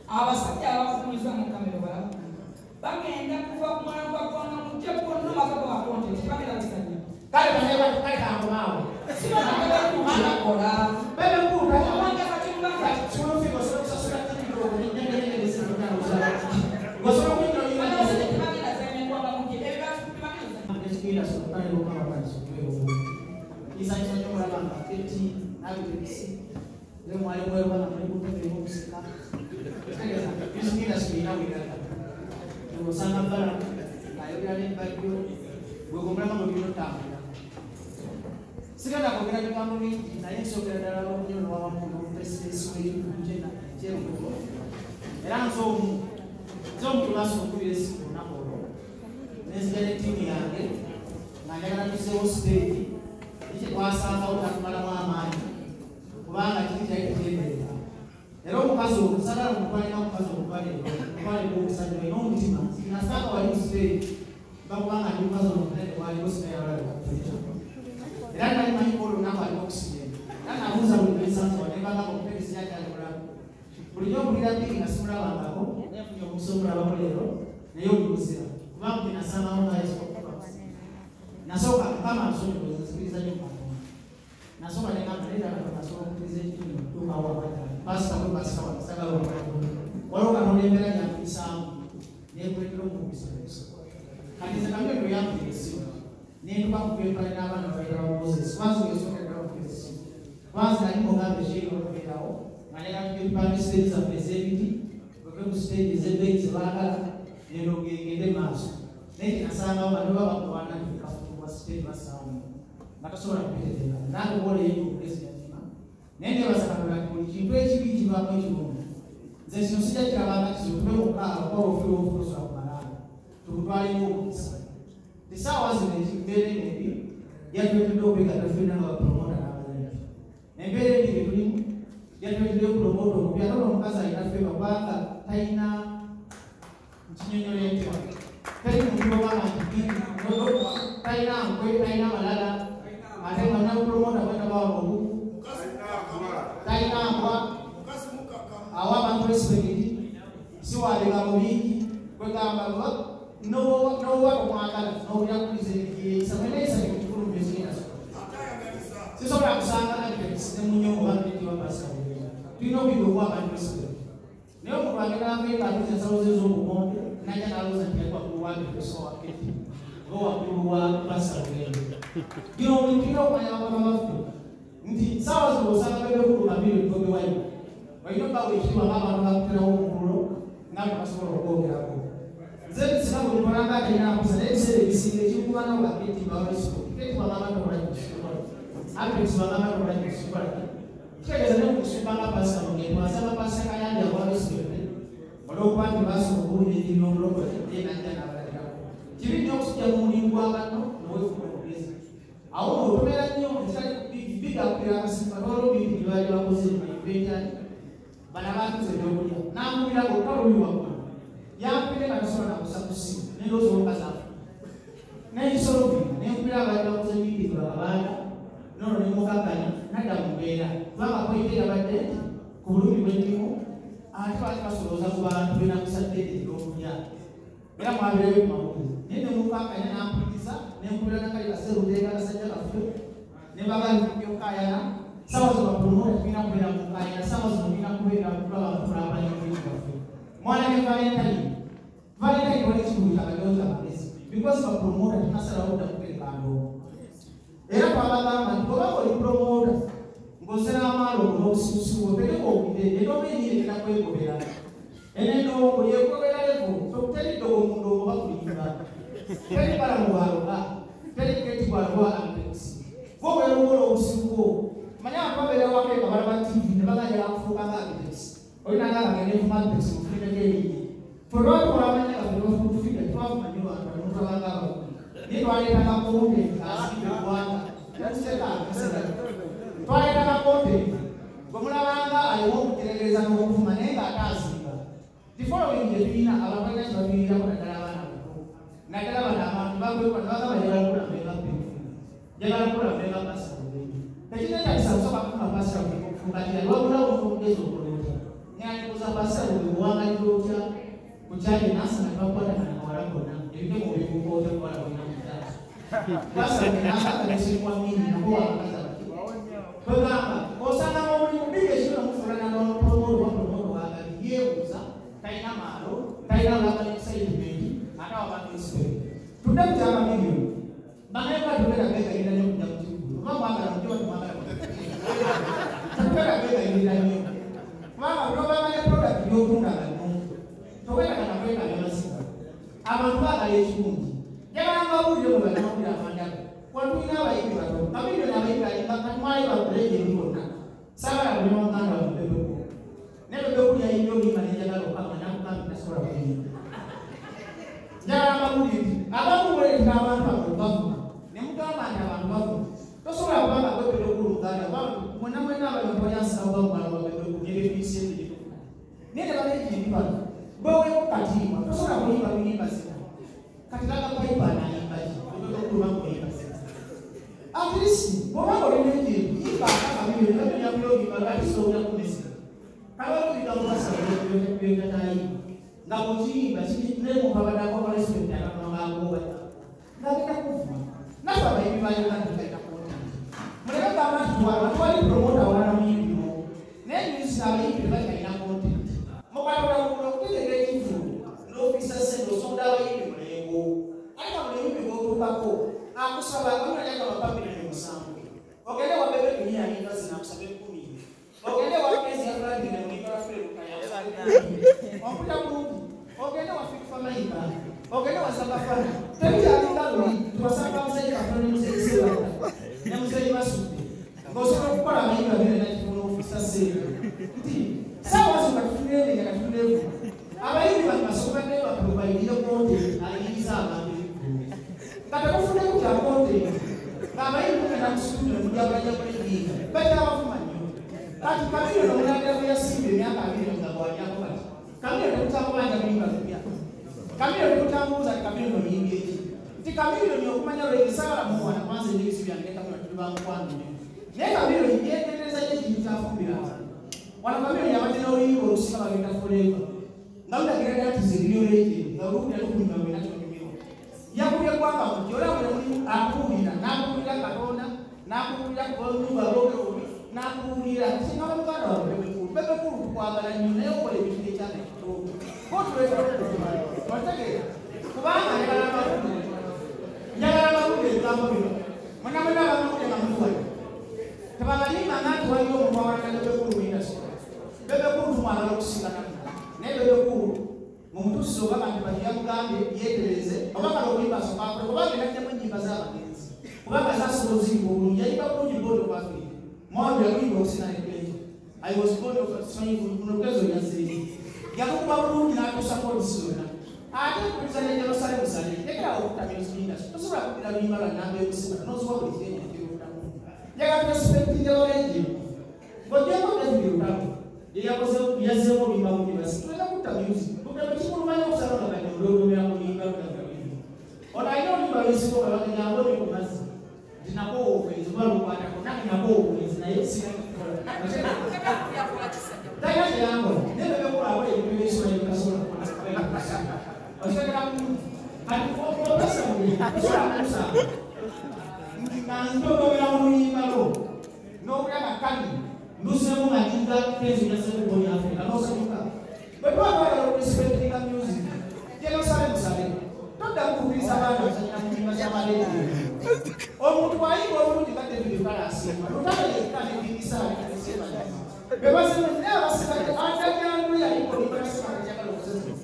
Abasajja abafumiza mu kamera balaba bagenda kuva ku mwana gwa ggwanga mujje kwonna maze kuba content bagenda bisanya. Kale banne kale kankomaawo. Sibakola. Bebe Cool obanga kati mubanga Small fee osobola kusasula tikiti osobola kuyingira abasajja tebagenda zanya ggwanga mujje ebyo tebagenda. Isanyusa nnyo okulaba nga Keti n'Abitex ne mwali mwerwana muli ku ntebe ey'okuseka. Kitegeeza music industry erina weeraga. Osanga Balaam ng'ayogera ne Bajjo gwe gw'omulama gwe tulina otambula. Sigenda kwogera bigambo bingi naye nsookera ddala n'okunyola wawamu n'omupulezidenti w'ekitundu ky'e Lugogo. Era nze omu nze omu tubaaso okukubira essimu olunaku olwo nenzija ne ttiimu yange nga njagala tuzzeewo siteegi ekye twasangawo tatumalamu amaanyi kubanga kiri kyali tekyemerera. Era omukazi ono sagala mutwalina omukazi omutwalire omutwalire omusajja olina omutima nasanga wali mu siteegi bakubanga ndi mukazi ono omunene waliwo sinayawalabika kutuja. Era nali manyi ko olunaku alina oxygen. Era nabuuza buli lwensanze wano ne bagamba omutegesi yakyali mulamu. Bulijjo mpulira Biggie nga simulabangako naye nfunye omukisa omulabako leero naye olubuzira kubanga kye nasangawo nga Yesu okuba nasooka Mukama nsonyiwe nzikiriza nnyo mu Katonda. Nasooka ne ngamba naye ddala Katonda asobola okukkiriza ekintu okutuukawo awatali. Pasita bwe pasita wange sagala omukatonda. Waliwo Katonda embeera gy'ampuyisaamu n'enkuleetera omukisa omukisa. Kati nze Kamiliyoni yankubira essimu ne ntuuka ku kwempala n'abaana babeera ba Moses. Kwanza oyosookera ddala okukubira essimu. Kwanza nali mugamba ekirina okubeerawo nga njagala tujje tupange siteegi zaffe ez'ebiti bave ku siteegi ez'ebbeeyi ze baagala neno ngende maaso. Naye kye nasangawo nga ne baba bakuwaana nti kafumbwa siteegi bassaawo nga tosobola kubitetenkanya. Nange bw'oleyo pulezidenti naye neebaza Katonda nti buli kintu ekibi kivaamu ekirungi. Nze kino sijja kirabanga kizibu tube mukaaga kuba ofiira obufuusa ku malaalo tukutwalemu omukisa. Essaawa zino embeera eno embi yatuleetedde okwegatta ffenna nga bapromota n'abazannyi. Embeera embi gye tulimu yatuleetedde promota omupya ate ono omukazi alina favour kubanga talina nkinyonnyola entya. Teri muntu obanga nti talina nkwe talina malala ate nga napromota bwetabawa obuku talina nkwa awa abantu respect si wa bigambo bingi kwegamba n'owa tomwagala n'owulira kuliza ebiyeyisa mweneyisa kikulu mu music industry. Sisobola kusanga Abitex ne Munyongo oba Pasita Bugembe. Tulina okuyiga okuwa abantu respect. Naye omuntu agenda afeeka atuuza ensawo ze ez'obukonde n'ajja n'alowooza nti ali waggulu wa Abitex owa Keti oba waggulu wa Pasita Bugembe. Bino tulina okumanya bakama baffe nti ssaawa zino osanga Bebe Cool Kamiliyoni Bobi Wine olina obbawa ekitiibwa ng'abantu bakuterawo omukululo nga tebasobola okwogerako. Nze sina bwe mpona nga atalina mpisa naye ebiseera ebisinga ekinkuba nabo baketi bawa respect. Keti bagamba tokola kino Abitex bagamba tokola kino kitegeeza ne mukusumba nga Pasita Bugembe asaba Pasita Kayanja awa respect olw'okuba nti baasooka okuwulira enjiri y'omulokole ye n'ajja n'abalabirako. Kibi nnyo okusujja mu mulimu gwa banno n'oweefuula omugezi. Awo nno otomera nnyo ekitali Biggie akubira akasimu waliwo bingi bye baali bakoze event bano abaatuuza ebyokulya n'ankubira olutalo luli waggulu. Yankubidde nga tasobola nakussa ku ssimu ne ndowooza omukazi afa. Nensolvinga ne nkubira abaali bakoze meeting bakabanda nono ne mukakkanya nadda mu mbeera kubanga point yabadde nti ku bulumi bwe ndimu ate baali basolooza ku bantu be nakusadde ebyokulya. Era mwabirayo ku mawulire naye ne mukakkanya n'ampuliriza ne nkubira nakali kaseruteeka akasajja kaffe ne mbagamba ebyokukaayana. Ssaawa zino bapromota tulina kubeera mu nkaayana, ssaawa zino tulina kubeera kulaba nga tukulaakulanya omulimu gwaffe. Mwana ne Valentine, Valentine wali ekikulu kyabaddewo kyamagezi because bapromota tunasalawo dda kutereka ndongo. Era twabagamba nti bw'oba oli promota ng'ozera amaalo n'obusibusibu otegeka owulire endongo ennyini egenda kwegobera. Eno endongo yeegobera level so teri ddogo mu ndongo bakulimba. Teri balamu bw'aloga, teri Keti bw'aloga Abitex. Gwe obeera okola obusibu bwo. Manya abantu babeera waka nga balaba TV ne bagamba kufuuka nga Abitex. Olina nga agende nvuma Abitex mufunireko erinnya. Ffe twatukola amannya gaffe ne bafuuka tetwavuma nnyo bantu bano mutulaba ng'abavumi. Naye twaleetanga content asimba eggwanga. Twaleetanga content gwe mulabanga aliwo okutereereza n'okuvuma naye ng'ate azimba. The following gye tulina abantu balina kye batuyirirako naddala abaana abato. Naddala bano abantu bakwekwa ne bagamba njagala kukula mbeera Big, njagala kukula mbeera Pasita Bugembe. Tekineetagisa kusooka kufuna Pasita Bugembe okufuuka kira wabula omugezi okola otya. Nyanikuza pastor uwangalira otya ku kyali Nansana bakwatagana kawala konna ebitego bibuuka otya kuwala bonna mutaatu. Pastor n'asanga n'esirikwa mingi nako abakazi abati. Kwegamba osanga omulimu biga ekiro mufuulana n'opromote wa promote wagabi yeebuuza talina maalo talina laba excitement ate abantu respect. Tudde ku kyaba million. Bannayuganda tugenda beegayirira nnyo kujja ku kivvulu. Oba mwagala mujje oba temwagala mujje. Tetugenda beegayirira nnyo. Kubanga bw'obanga ne product gy'otunda nga nnungi, toweetaaga kwekabya maziga. Abantu baagala ekirungi. Njagala mbabuulire mwe bannamawulire abandaga. Wano tulina abayimbi batono. Kamiliyoni abayimbi ayimba kati mwali ba legend bonna. Saagala kulima muganda wange Bebe Cool. Naye Bebe Cool yayimbye oluyimba ne njagala okukaba n'akugamba nti tasobola kuyimba. Njagala mbabuulire nti abamu muleetera abantu abo bavuma. Ne mugamba nti abantu bavuma. Tosobola kubanga gwe Bebe Cool muganda kubanga mwenna mwenna abali tewali ansawo oba muwala wa Bebe Cool n'ebyo ebiyise ebyo. Naye ne balegend bano bweweeko katiibwa tosobola kuyimba luyimba zino. Kati Ragga Piper anayimba ki? Bebe Cool bamuyimba zino. At least bw'obanga oli legend yimba aka Kamiliyoni nabyo byakulogimba lwaki sobola kumesera. Kabamu bigambo basaba byotatayimba. Nga bw'okiyimba naye omuntu abadde akola respect akatono ng'akuwa. Ng'agenda kuvuma. Naffe abayimbi ba Uganda tutalina content. Muleke gamba nti twali promoter awalala muyimbi omu. Naye music abayimbi tebakyalina content. Mukwatula okutegeka ekivvulu n'ofiisa ssente osonda abayimbi mulengo. Ate nga buli muyimbi gw'otuukako akusaba akamulira agamba mpa 7,000,000. Ogende wa Bebe Cool ayimba zino akusaba 10,000. Ogende wa Kenzo Yafulagire muyimba wa Fred Lukaya akusaba 10,000. Ompulira bulungi. Ogende wa Fik Fameica. Ogende wa Zabafana. Tebikyalinga luli tubasanga Muzeeyi Katonda ne Muzeeyi Ssebatta ne Muzeeyi Basudde. Ng'osobola okukola amayimba abiri nakifo n'ofiisa ssente. Nti ssaawa zino katutunule nga katutunule evuma. Abayimbi bano basooka baddeyo baprovidire content ayigiriza abantu ebivvulu. Nga temufuddeko kya content. Ng'abayimbi mugenda mu studio ne mujagulajagula ennyimba. Bakyabavuma nnyo. Kati Kamiliyoni omulangira gwe yasimba emyaka 20 nga bw'alyako kati. Kamiliyoni temukyamubanja luyimba lupya. Kamiliyoni temukyamubuuza nti Kamiliyoni oyimbye ki. Nti Kamiliyoni okumanya lwe saagala mumuwana kubanza ebibizi byange ne Kamiliyoni tuli ba mukwano nnyo. Naye Kamiliyoni yeegendereza nnyo ekintu ky'afumbira abantu. Wano Kamiliyoni yabadde n'oluyimba olusinga bagenda forever. Nga lulagira ddala nti ze real legend, nga oluwulira lukunyuma lwena kyonyumirwa. Yakubye eggwanga muti olaba buli mulimu akubuulira, n'akubuulira Katonda, n'akubuulira ku nyumba lwogero obubi, n'akubuulira singa muganda wange Bebe Cool. Bebe Cool tukwagala nnyo naye okola ebintu ekyana ekito. Ko tuleetera okuvuma. Otegeera? Kubanga njagala mbabuulire. Njagala mbabuulire ebigambo bino. Mwenna mwenna abamawulire nga muli wano. Tebabalimbanga nti waliwo omuntu awalana Bebe Cool mu industry. Bebe Cool tumwagala okusinga nammwe. Naye Bebe Cool mumutuusize ogamba nti bati yamugambye yeetereze oba kale okuyimba asooka akole kubanga yajjamu ennyimba z'abagenzi. Kubanga zasobola oziyimba obulungi yayimba bulungi Born of Africa. Mwami yaluyimba okusinga ne Kenzo. I was born of Kenzo yazzeeyo. Yakukuba bulungi n'atuusa kodisi zonna. Ate nkuliza ne Jenosale Musale lekerawo okutta music industry. Tosobola kuddira luyimba lwa nnamba y'okusiba n'oziwa buli kyenyi eky'obulamu. Njagala turespectinge ba legend. Ng'oggyeko David Lutalo ye yazzeemu oluyimba mu bibasi. Tulina kutta music. Bugamba kikulumanya okusaba nga kati olwogomera ku luyimba lwa Kamiliyoni. Ono alina oluyimba lw'ensiko nga bagenda ng'oli ku mazzi. Nti nakoowa obwenzi oba lukwatako nange nakoowa obwenzi naye sirina kukikola. Talina kye yankola. Naye Bebe Cool akola ebintu by'ensi naye bitasobola kukola. Okitegera bulungi. Kati okwesa bulungi tosobola kumusanga. Nti nga ntogomera mu luyimba lwo n'owulira nga kali nduseemu nga ninga Kenzo yazzeemu Born Africa n'osanyuka. Bwe tuba twagala okurespectinga music, Jenosale Musale toddamu kukkiriza abaana kuzannyira mu nnyimba z'abalegend. Omuntu bw'ayimba obulungi nga David Lutalo asiimwa. Lutalo yekka ne King Saha ne Ssebatta. Be bazze naye abasigadde Andajangwe yayimba oluyimba lwa Ssebatta njagala okusesema.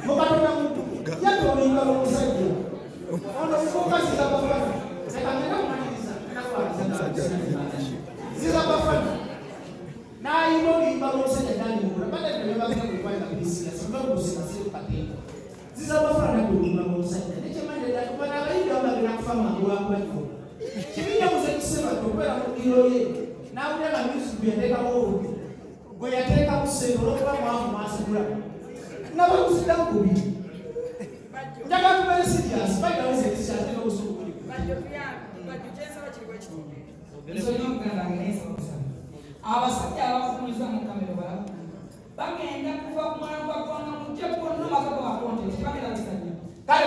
Mukatonda muntu yatta oluyimba lw'omusajja. Ono muvubuka Ziza Bafana. Leka ngende kumaliriza ngenda kulwaliza Ziza Bafana n'ayimba oluyimba lw'omusajja Danny Mugula. Badde tebebagenda kulwalira kubisiga singa okusika siri ku katemba. Ziza Bafana n'adda oluyimba lw'omusajja. Ne kyemanyi ddala bano abayimbi abamu bagenda kufa mangu lwakuba nnyo. Kibi nnyo Muzeeyi Ssebatta okubeera mu ddiiro lye n'awulira nga music gwe yateekamu obubi gwe yateekamu ssente olw'okuba mwavu mwasigula. Nabakuziddamu kubi. Njagala tubeere serious. By the way, serious n'obusungu buli. Abasajja abafunyizwa mu kamera balamu. Bagenda kuva ku mwana gwa ggwanga mujje gwonna omaze okuba content tebagenda kuzannya. Kale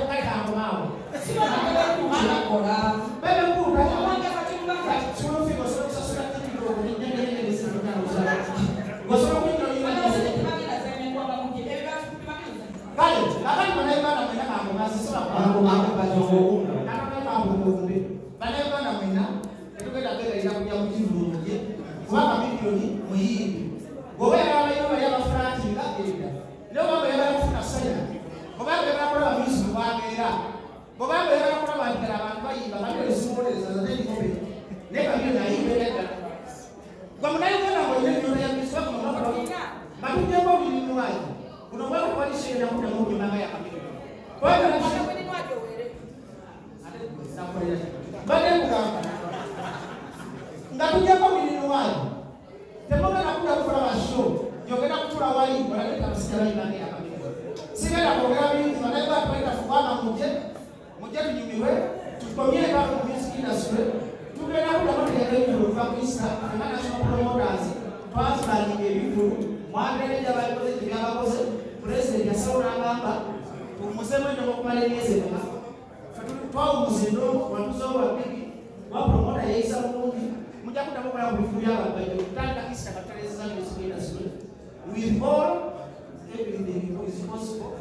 kale kankomaawo. Sibakola. Bebe mkulu Omwanga kati mubanga. Sulufi osobola kusasula tikiti osobola kuyingira. Tebagenda zannya ggwanga mujje ebyo tebagenda zannya. Kale abali bannayuganda mwena kankomazi sobola bannayuganda mwena tetugenda kwegalira kujja mu kivvulu mujje kubanga Chameleone muyimbi. Bw'oba yagala bali abafulanti nga edda naye oba oyagala kufuna sanya oba oyagala kulaba music bw'abeera bw'oba oyagala kulaba nti ddala abantu bayimba Chameleone simuwolereza nze ndikope naye Chameleone ayimba era ddala. Gwe munnayuganda ng'olina ennyonta ya music batuggyeko obulimu-wangi guno omwaka tewali kigenda kuddamu okuyimba nga ya Chameleone. Mbadde nkugamba nga tuggyeko obulimu-wangi temugenda kudda kukola show gyogenda kutuula wali olabe abasajja bayimba nga ya Chameleone. Sigenda kwogera bingi bannayuganda tubaleta kubanga mujje mujje tunyumirwe tukomye empaka mu music industry. Tugenda kuddamu tutegeka ebivvulu okuva ku Easter nga national promoters twaziplanninga ebivvulu mwagenda ebyabalikoze gye byabakoze. Pulezidenti yasalawo n'agamba tuwummuzeemu endongo okumala emyezi emeka. Twawummuza endongo watuzeewo babiri wa promota yeeyisa bulungi mujja kuddamu okulaba ku bivvulu by'abantu kutandika Easter nga tutereezezza music industry with all everything is possible.